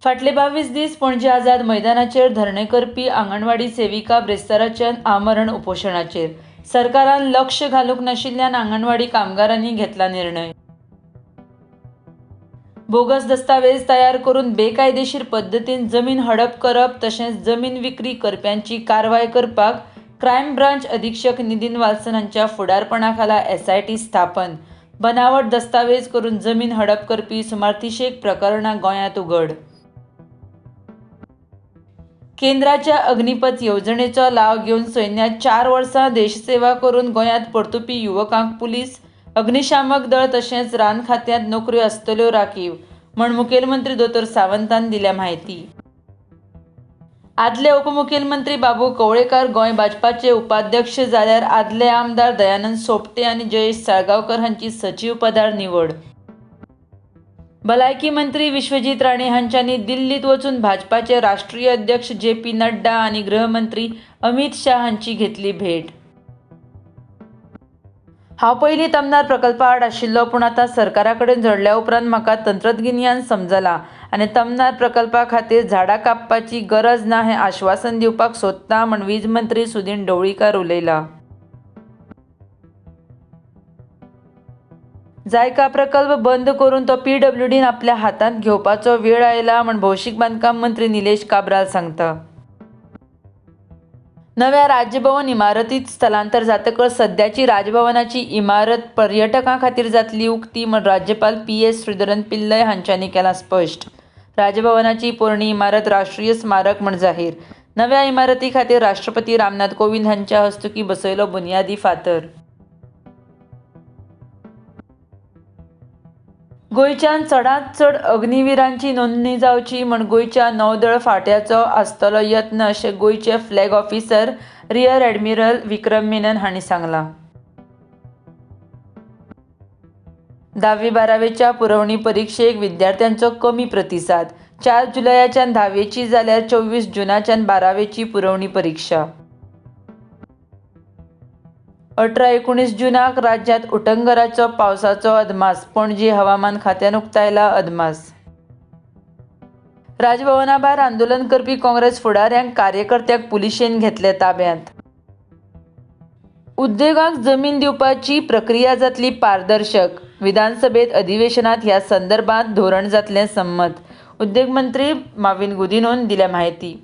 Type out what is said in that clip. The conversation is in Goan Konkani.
फाटले 22 दीस पणजे आझाद मैदानाचेर धरणें करपी आंगणवाडी सेविका ब्रेस्ताराच्यान आमरण उपोशणाचेर. सरकारान लक्ष घालूंक नाशिल्ल्यान आंगणवाडी कामगारांनी घेतला निर्णय. बोगस दस्तावेज तयार करून बेकायदेशीर पद्दतीन जमीन हडप करप तशेंच जमीन विक्री करप्यांची कारवाय करपाक क्रायम ब्रांच अधीक्षक नितीन वाल्सन हांच्या फुडारपणाखाला एसआयटी स्थापन. बनावट दस्तावेज करून जमीन हडप करपी सुमार 30 प्रकरणां गोंयांत उघड. केंद्राच्या अग्निपथ येवजणेचो लाव घेवन सैन्यांत 4 वर्सां देशसेवा करून गोंयांत परतुपी युवकांक पुलीस, अग्निशामक दळ तशेंच रान खात्यांत नोकऱ्यो आसतल्यो राखीव म्हण मुखेलमंत्री दोतोर सावंतान दिल्या म्हायती. आदले उपमुखेलमंत्री बाबू कवळेकार गोंय भाजपाचे उपाध्यक्ष जाल्यार आदले आमदार दयानंद सोपटे आनी जयेश साळगांवकर हांची सचीव पदार निवड. भलायकी मंत्री विश्वजीत राणे हांच्यांनी दिल्लीत वचून भाजपाचे राष्ट्रीय अध्यक्ष जे पी नड्डा आनी गृहमंत्री अमित शाह हांची घेतली भेट. हांव पयलीं तमनार प्रकल्पा आड आशिल्लो, पूण आतां सरकारा कडेन जोडल्या उपरांत म्हाका तंत्रगिन्यान समजलां आनी तमनार प्रकल्पा खातीर झाडां कापपाची गरज ना हें आश्वासन दिवपाक सोदता म्हण वीज मंत्री सुदिन ढवळीकार उलयला. जायका प्रकल्प बंद करून तो पीडब्ल्यूडीन आपल्या हातांत घेवपाचो वेळ आयला म्हण भौशीक बांदकाम मंत्री निलेश काब्राल सांगता. नव्या राजभवन इमारतीत स्थलांतर जातकच सद्याची राजभवनाची इमारत पर्यटकां खातीर जातली उक्ती म्हण राज्यपाल पी एस श्रीधरन पिल्लय हांच्यांनी केलां स्पश्ट. राजभवनाची पोरणी इमारत राष्ट्रीय स्मारक म्हण जाहीर. नव्या इमारती खातीर राष्ट्रपती रामनाथ कोविंद हांच्या हस्तुकीं बसयलो बुन्यादी फातर. गोंयच्यान चडांत चड अग्निवीरांची नोंदणी जावची म्हण गोंयच्या नौदळ फांट्याचो आसतलो यत्न अशें गोंयचे flag officer rear admiral Vikram Menon हांणी सांगलां. 10वी 12वेच्या पुरवणी परिक्षेक विद्यार्थ्यांचो कमी प्रतिसाद. 4 जुलयाच्यान 10वेची जाल्यार 24 जुनाच्यान 12वेची पुरवणी परिक्षा. 18-19 जुनाक राज्यांत उटंगराचो पावसाचो अदमास. पणजी हवामान खात्यान उक्तायला अदमास. राजभवना भायर आंदोलन करपी काँग्रेस फुडाऱ्यांक कार्यकर्त्यांक पुलिशेन घेतले ताब्यांत. उद्देगांक जमीन दिवपाची प्रक्रिया जातली पारदर्शक. विधानसभेत अधिवेशनात ह्या संदर्भात धोरण जातलें संमत. उद्देग मंत्री माविन गुदिन्होन दिल्या म्हायती.